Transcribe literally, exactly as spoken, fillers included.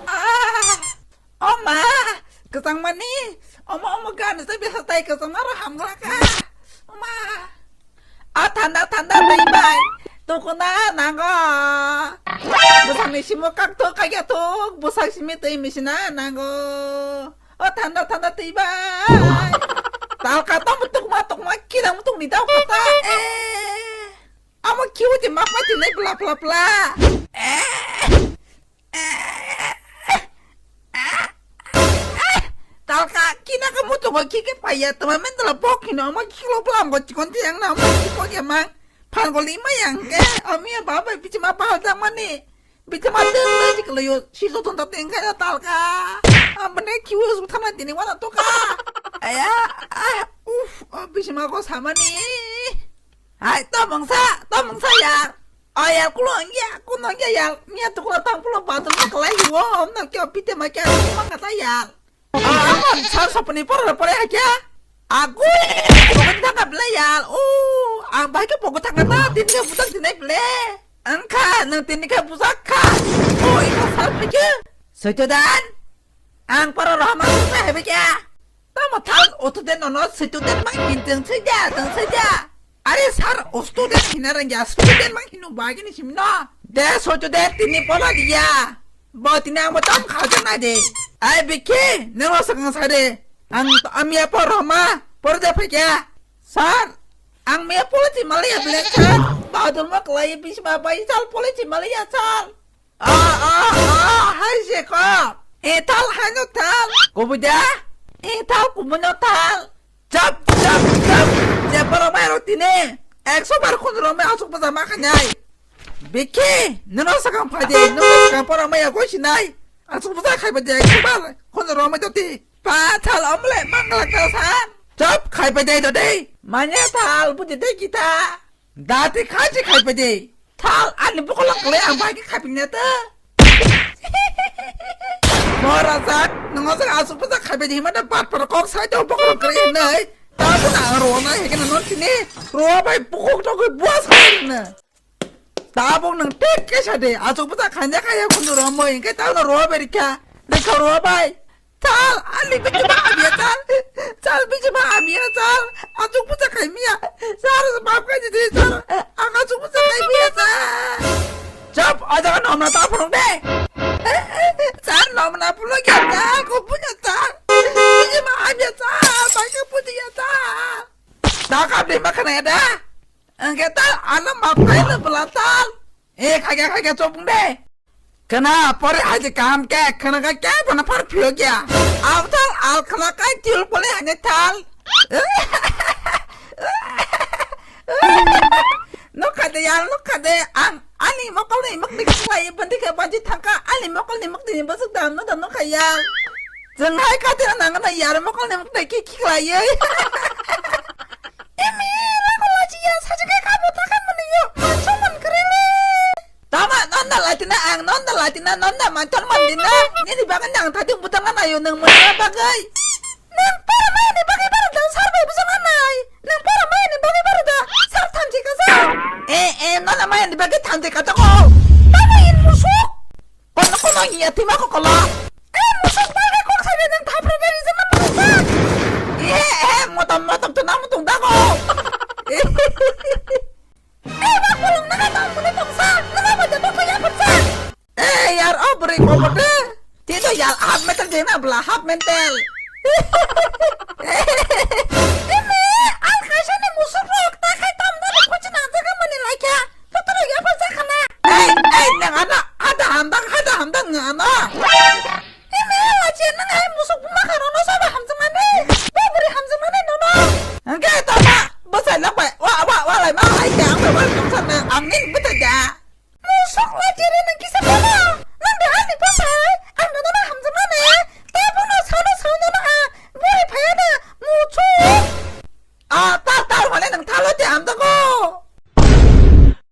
Ah, o ma, kwchangmani, omo, omo gana se bisa tai kwchangma ro hamglaka. O ma, a thanda, thanda twi bai, tukuna nango. Bwsakni simo kakthok kaiya thok, bwsak simi twi misina nango. O thanda, thanda twi bai. Talka tongma tukma, tukma kinang tukni tau kata. Eh. Amo kiwi te map mati nai bla bla bla. Talka kina ka mutu ko kike paya tama mendala bok hino amo kilo bla amo chikon te yang na amo chikon ya mang. Phan ko lima yang ke ami ya baba bichi ma pahal tang mani. Bitima teng le jik le yo, si so ton ta teng kaya talka. Ambene kiwi su thana tini wana toka. Aya, ah, uf, o bisima ko samani. Hai, to mangsa, to mangsa ya. Aya, kulo angya, kuno angya ya. Mia tukula tang pulo bathroom na kalai wo, om na kyo pite ma kya, mangata ya. Ah, ang sar sopni pore pore hakya. Aku, pokok tangkap le ya. Oh, ang bahaya pokok tangkap na, tini ka budak tini ble. Angkha, nang tini ka budak kha. Oh, iko sar pike. Soito dan. Ang poro rohama sar hai pike. Tamo thal oto den nono soito den mang hinteng saja, teng saja. Are sar, o student hina rangya, student mang hino bagini simno. De soito de tini pola dia. Bo tini ang bo tam khaja na de. Ai biki, nero sakang sare. Ang amia por homa, por de phakya. Sar, ang mia polo ti malaya ble sar. Badul ma klai bisma bai sal polo ti malaya sal. Ah, ah, ah, hai se ko. E thal hai no thal. Kubuja. E thal kubuno thal. Chap, chap, chap. Je poro mai ro tine. Ekso bar khun ro mai asuk baza ma khanyai. Biki, nono sakang phaide, nono sakang poro mai agoi sinai. Asuk baza khai baje ekso bar khun ro mai toti. Pa thal omle mangla ka san. Chap khai baje toti. Manya thal buji de kita. Dati khachi khaipai de. Thal ani bokolo kle ang bai khe khaipai ne ta. Mora sak, nongo sak asuk pasa khaipai de himata bat par kok sai to bokolo kle nai. Ta bu na ro na he kana non tini. Ro bai bokok to koi buas khai na. Ta bok nang tek ke sa de. Asuk pasa khanya khaya khundu ro mo ingke ta na ro bai rikha. Rikha ro bai. Chal, ani bichima hamya chal. Chal, bichima hamya chal. Achuk puja khaimya. Chal, maaf khai di chal. Ang achuk puja khaimya chal. Chap, aja nomna ta phunuk de. Chal, nomna phunuk ya chal. Ko puja chal. Bichima hamya chal. Bai ka puja ya chal. Ta kap de makhana ya da. Angke tal, ano mapai no bela tal. Eh, khaikha, khaikha, chopung de. Kena, pore haji kaham ke, kena ka ke, bana par phio kya. Ab tal, al khana kai, tiul pole hane tal. Nokha de yar, nokha de, ang, ani mokol ni mok de kiklai, bandi ke baji thangka, ani mokol ni mok de ni basuk dam, no da nokha yar. Jeng hai ka de nang na yar, mokol ni mok de ki kiklai. Emi, lago lachiya, sajike kabo takan mani yo, manso man krele. Tama, nonda latina ang, nonda latina, nonda manchon mandina. Nini bagan yang tadi butang ana yo nang mani bagai. Nang para mani bagai bara da sar bai butang anai. Nang para mani bagai bara da sar thamji kasa. Eh, eh, nonda mani bagai thamji kasa ko. Tama in musuk. Kono kono iya tima ko kola. Eh, musuk bagai kok sabi nang thapra dari zaman musuk. Eh, eh, motom motom tu namu tung dago. Eh, bak bolong naga tong mune tong sa, naga baja tong kaya persa. Eh, yar, oh, beri kobo de. Tito yar, half meter de na bela, half meter.